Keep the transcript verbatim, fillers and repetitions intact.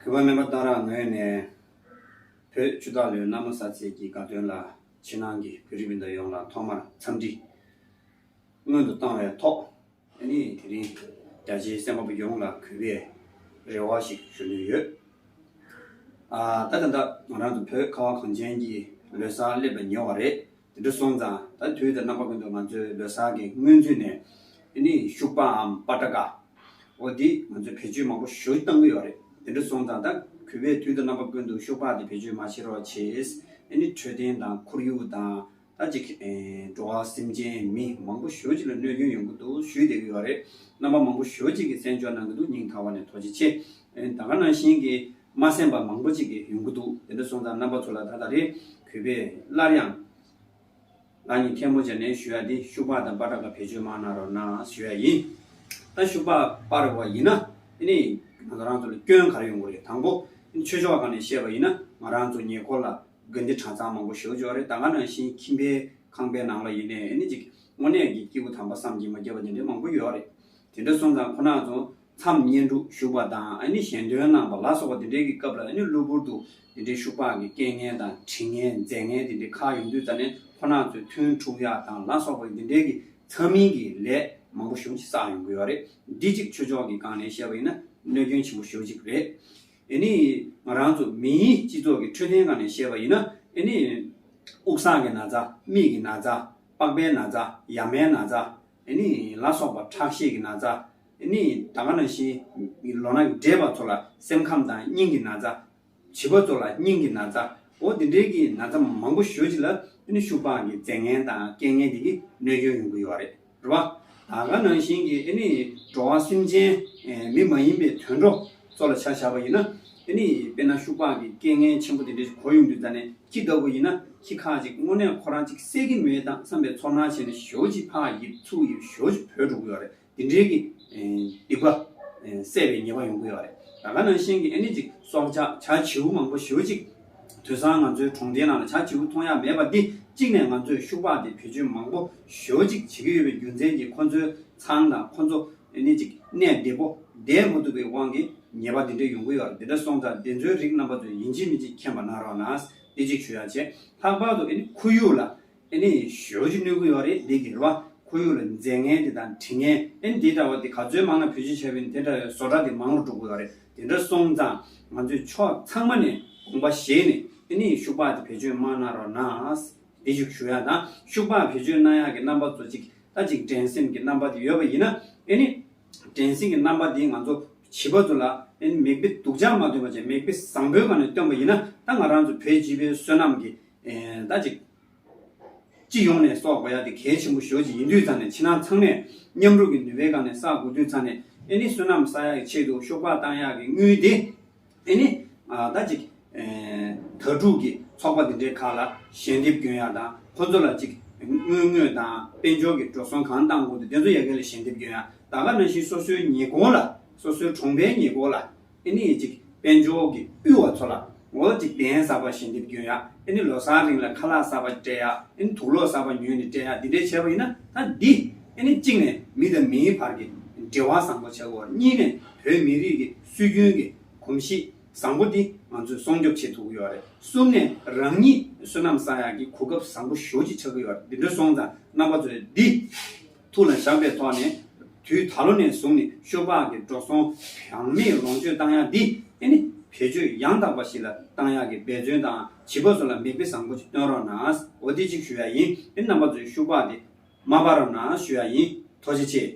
གུས་པ་སྨན་པ་སྟག་རག་ངོས་ནས་བོད་ཆུ་སྟག་ལོའི་གནའ་མོ་གསར་ཚེས་ཀྱི་དགའ་སྟོན་ལ་ཕྱི་ནང་གི་བོད་རིགས་སྤུན་ཟླ་ཡོངས་ལ་ཐོག་མར་འཚམས་འདྲི་སྔོན་དུ་བཏང་བའི་ཐོག་ཨ་ནི་དེ་རིང་རྒྱ་ཆེའི་གསན་པ་པོ་ཡོངས་ལ་གུས་པའི་རེ་བ་ཞིག་ཞུ་འདོད་ཡོད། ཨ་ད་ད་ལྟ་ང་རང་ཚོ་བོད་ཁ་བ་གངས་ཅན་གྱི་ལོ་གསར་སླེབས་པ་ཉེ་བ་རེད། དེ་འདྲ་སོང་ཙང་ད་དུས་དང་རྣམ་པ་ཀུན་ཏུ་ང་ཚོའི་ལོ་གསར་གྱི་སྔོན་ཚུད་ནས་ཨ་ནི་ཤུག་པའམ་པ་ཏྲ་ཀ་འོ་འདི་ང་ཚོས་བེད་སྤྱོད་མང་པོ་ཞེ་པོ་ཅིག་བཏང་གི་ཡོད་རེད། དེ་འདྲ་སོང་ཙང་ད་གུས་པས་དུས་དང་རྣམ་པ་ཀུན་ཏུ་ཤུག་པ་དེ་བེད་སྤྱོད་མ་བྱེད་རོགས་བྱེད། ཨ་ནི་འཕྲོད་བསྟེན་དང་ཁོར་ཡུག་དང་ད་ཅིག་ཨེ་འགྲོ་བ་སེམས་ཅན་མི་མང་པོ་ཞེ་པོ་ཅིག་ལ་གནོད་སྐྱོན་ཡོང་གི་འདུག་ཞུས་བསྡད་ཀྱི་ཡོད་རེད། རྣམ་པ་མང་པོ་ཞེ་པོ་ཅིག་གིས་གསན་འཇོག་གནང་གི་འདུག་སྙིང་ཐག་པ་ནས་ཐུགས་རྗེ་ཆེ། ཨེ་ད་ག་ནང་བཞིན་གྱི་མ་གསན་པ་མང་པོ་ཅིག་གིས་ཡོང་གི་འདུག་དེ་འདྲ་སོང་ཙང་རྣམ་པ་ཚོ་ལ་ད་ད་རེས་གུས་པས་སླར་ཡང་ང་གཉིས་ཐལ་མོ་སྦྱར་ནས་ཞུ་ཡ་འདི་ཤུག་པ་དང་པ་ཏྲ་ཀ་བེད་སྤྱོད་མ་གནང་རོགས་གནང་ཞུ་ཡ་ཡིན། ད་ཤུག་པ་སྤར་བ་ཡིན་ན་ཨ་ནི་ང་ཚོ་རང་ཚོ་ལ་སྐྱོན་ག་རེ་ཡོང་གི་རེད། དང་པོ་ཆོས་ཕྱོགས་སྒང་ནས་བཤད་པ་ཡིན་ན་ང་རང་ཚོ་ཉེ་འཁོར་ལ་དགོན་སྡེ་གྲྭ་ཚང་མང་པོ་ཞེ་པོ་ཅིག་ཡོད་རེད། ད་ག་ནང་བཞིན་ཁྱིམ་པའི་ཁང་པའི་ནང་ལ་ཡིན་ནའི་ཨ་ནི་ཅིག་དངོས་གནས་ཀྱི་སྐྱེས་བུ་དམ་པ་བསམ་གྱིས་མ་ཁྱབ་པ་དེ་འདྲའི་མང་པོ་ཡོད་རེད། དེ་འདྲ་སོང་ཙང་ཁོ་རང་ཚོ་མཚམས་བསྙེན་སྒྲུབ་ཞུགས་པ་དང་ཨ་ནི་ཞལ་འདོན་གནང་བ་ལ་སོགས་པ་དེ་འདྲའི་གི་སྐབས་ལ་ཨ་ནི་གློ་བུར་དུ་དེ་འདྲའི་ཤུག་པ་གི་སྐྱེ་མཁན་དང་འབྲི་མཁན་མཛད་མཁན་དེ་འདྲའི་ཁག་ཡོང་དུས་ཙ་ནས་ཁོ་རང་ཚོའི་ཐུན་འཁྲུག་ཡག་དང་ལ་སོགས་པ་དེ་འདྲའི་གི་མཚམས་མིན་གྱི་ལས་མང་པོ་ཞེ་པོ་ཅིག་བསགས་ཡོང་གི་ཡོད་རེད། འདི་གཅིག་ཆོས་ཕྱོགས་ཀྱི་སྒང་ནས་བཤད་པ་ཡིན་ན་གནོད་སྐྱོན་ཆེན་པོ་ཞེ་པོ་ཅིག་རེད། ཨ་ནི་ང་རང་ཚོ་མིའི་སྤྱི་ཚོགས་ཀྱི་འཕྲོད་བསྟེན་སྒང་ནས་བཤད་པ་ཡིན་ན་ཨ་ནི་དབུགས་བསགས་ཀྱི་ན་ཚ། མིག་གི་ན་ཚ། པགས་པའི་ན་ཚ། ཡ་མའི་ན་ཚ། ཨ་ནི་ལ་སོགས་པ་ཁྲག་ཤེད་ཀྱི་ན་ཚ། ཨ་ནི་ད་ག་ནང་བཞིན་ལོ་ན་བགྲེས་པ་ཚོ་ལ་སེམས་ཁམས་དང་སྙིང་གི་ན་ཚ། བྱིས་པ་ཚོ་ལ་སྙིང་གི་ན་ཚ། འོ་དེ་འདྲའི་གི་ན་ཚ་མང་པོ་ཞེ་པོ་ཅིག་ལ་ཨ་ནི་ཤུག་པ་གི་མཛད་མཁན་དང་སྐྱེ་མཁན་དེ་གི་གནོད་སྐྱོན་ཡོང་གི་ཡོད་རེད། རེད་བ། ད་ག་ནང་བཞིན་གྱི་ཨ་ནི་འགྲོ་བ་སེམས་ཅན་ཨེ་མི་མ་ཡིན་པའི་དུད་འགྲོ་ཚོ་ལ་ཆ་བཞག་པ་ཡིན་ན་ཨ་ནི་དཔེར་ན་ཤུག་པ་གི་སྐྱེ་མཁན་ཆེན་པོ་དེ་འདྲ་ཞིག་གོ་ཡོང་དུས་ཙ་ནས་ཁྱི་ལྟ་བུ་ཡིན་ན་ཁྱི་ཁ་ཅིག་དངོས་གནས་ཁོ་རང་ཅིག་བསད་ཀྱི་མེད་དམ་བསམ་པའི་ཚོར་སྣང་བྱས་ནས་ཞེ་པོ་ཅིག་ཕར་ཡིབ་ཚུར་ཡིབ་ཞེ་པོ་ཅིག་བྲོས་འགྲོ་གི་ཡོད་རེད། དེ་འདྲའི་གི་ཨེ་སྡིག་པ་ཨེ་བསགས་པའི་ཉེས་པ་ཡོང་གི་ཡོད་རེད། ད་ག་ནང་བཞིན་གྱི་ཨ་ནི་ཅིག་སྲོག་ཆགས་བྱ་བྱིའུ་མང་པོ་ཞེ་པོ་ཅིག་དུས་སང་ང་ཚོའི་གྲོང་སྡེའི་ནང་ལ་བྱ་བྱིའུ་མཐོང་ཡ་མེད་པ་འདི་གཅིག་ནས་ང་ཚོས་ཤུག་པ་དེ་བེད་སྤྱོད་མང་པོ་ཞེ་པོ་ཅིག་བྱེད་ཀྱི་ཡོད་པའི་རྒྱུ་མཚན་གྱིས་ཁོ་ཚོའི་ཚང་དང་ཁོ་ཚོ་ཨ་ནི་ཅིག་གནས་བདེ་པོ་བསྡད་མ་ཐུབ་པའི་དབང་གིས་ཉེས་པ་འདི་འདྲ་ཡོང་གི་ཡོད་རེད། འདི་འདྲ་སོང་ཙང་དེ་ཚོའི་རིགས་རྣམ་པ་ཚོས་ཡིན་གཅིག་མིན་གཅིག་མཁྱེན་པ་གནང་རོགས་གནང་། འདི་གཅིག་ཞུ་ཡ་བྱས། ལྷག་པར་དུ་ཨ་ནི་ཁོར་ཡུག་ལ་ཨ་ནི་ཞེ་པོ་ཅིག་གནོད་ཀྱི་ཡོད་རེད། འདི་གི་རེད་བ། ཁོར་ཡུག་ལ་མཛེས་ངན་དེ་དང་དྲི་ངན་ཨ་ནི་འདི་འདྲ་བ་དེ་ག་ཚོད་མང་ན་བེད་སྤྱོད་བྱས་པ་ཡིན་དེ་འདྲ་བའི་བཟོ་གྲྭ་དེ་མང་རུ་འགྲོ་གི་ཡོད་རེད། དེ་འདྲ་སོང་ཙང་ང་ཚོས་ཕྱོགས་ཚང་མ་ནས་དགོངས་པ་བཞེས་ནས་ཨ་ནི་ཤུག་པ་དེ་བེད་སྤྱོད་མ་གནང་རོགས་གནང་། འདི་ཞིག་ཞུ་ཡ་དང་ཤུག་པ་བེད་སྤྱོད་གནང་ཡག་གི་རྣམ་པ་ཚོ་ཅིག་ད་ཅིག་འགྲན་སེམས་ཀྱི་རྣམ་པ་དེ་ཡོད་པ་ཡིན་ན་ཨ་ནི་འགྲན་སེམས་ཀྱི་རྣམ་པ་དེ་ང་ཚོ་བྱིས་པ་ཚོ་ལ་ཨ་ནི་མིག་དཔེ་སྡུག་ཅག་མ་སྟོན་པ་བྱས་མིག་དཔེ་བཟང་པོའི་སྒང་ནས་སྟོན་པ་ཡིན་ན་ད་ང་རང་ཚོ་བོད་སྤྱི་པའི་བསོད་ནམས་ཀྱི་ཨེ་ད་ཅིག་སྤྱི་ཡོངས་ནས་གསོག་དགོས་ཡ་དེ་གལ་ཆེན་པོ་ཞེ་པོ་ཅིག་ཡིན་དུས་ཙང་ནས་ཕྱི་ནང་ཚང་མས་མཉམ་རུབ་ཀྱི་ནུས་པའི་སྒང་ནས་བསགས་དགོས་དུས་ཙང་ནས་ཨེ་ནི་བསོད་ནམས་བསགས་ཡ་གི་ཆེད་དུ་ཤུག་པ་བཏང་ཡ་གི་དངུལ་དེ་ཨེ་ནི་ཨ་ད་ཅིག་ཨེ་དྭ་ཕྲུག་གི་ཚོགས་པ་དེ་འདྲའི་ཁག་ལ་ཞལ་འདེབས་སྐྱོན་ཡ་དང་ཁོ་ཚོ་ལ་ཅིག་དངུལ་དངོས་དང་དཔལ་འབྱོར་གྱི་འགྲོ་སོང་གང་བཏང་དགོས་དེ་དེ་ཚོ་ཡ་གི་ལ་ཞལ་འདེབས་སྐྱོན་ཡ་ད་ག་ནང་བཞིན་སོ་སོའི་ཉེ་འཁོར་ལ་སོ་སོའི་གྲོང་པའི་ཉེ་འཁོར་ལ། ཨེ་ནི་ཅིག་དཔལ་འབྱོར་གྱི་དབུལ་བ་ཚོ་ལ་ངོ་གཅིག་གདན་གསར་པ་ཞལ་འདེབས་སྐྱོན་ཡ། ཨེ་ནི་ལོ་གསར་རིང་ལ་ཁ་ལག་གསར་པ་སྤྲད་ཡ། ཨེ་ནི་དུག་ལོག་གསར་པ་ཉོས་ནས་སྤྲད་ཡ་འདི་འདྲའི་བྱས་པ་ཡིན་ན་ད་འདི་ཨེ་ནི་གཅིག་ནས་མི་དང་མིའི་བར་གྱི་འབྲེལ་བ་བཟང་པོ་ཆགས་ཡོད་རེད། གཉིས་ནས་བོད་མི་རིགས་ཀྱི་སྲོལ་རྒྱུན་གྱི་གོམས་གཤིས་བཟང་པོ་འདི་ང་ཚོས་སྲུང་སྐྱོབ་བྱེད་ཐུབ་ཀྱི་ཡོད་རེད། གསུམ་ནས་རང་ཉིད་བསོད་ནམས་བསགས་ཡ་གི་གོ་སྐབས་བཟང་པོ་ཞེ་པོ་ཅིག་ཆགས་ཀྱི་ཡོད་རེད། འདི་འདྲ་སོང་ཙང་རྣམ་པ་ཚོས་འདི། ཐུགས་ལ་བཞག་པའི་ཐོག་ནས་དུས་ད་ལོ་ནས་བཟུང་ནས་ཤུག་པ་གི་འགྲོ་སོང་གྲངས་མེད་ལོངས་སྤྱོད་བཏང་ཡ་འདི་ཨེ་ནི་བེད་སྤྱོད་ཡང་དག་པ་ཞིག་ལ་བཏང་ཡ་གི་འབད་བརྩོན་དང་བྱིས་པ་ཚོ་ལ་མིག་དཔེ་བཟང་པོ་ཅིག་སྟོན་རོགས་གནང་། འོ་དེ་གཅིག་ཞུ་ཡ་ཡིན། ཨེ་རྣམ་པ་ཚོས་ཤུག་པ་དེ་མ་སྤར་རོགས་གནང་ཞུ་ཡ་ཡིན། ཐུགས་རྗེ་ཆེ།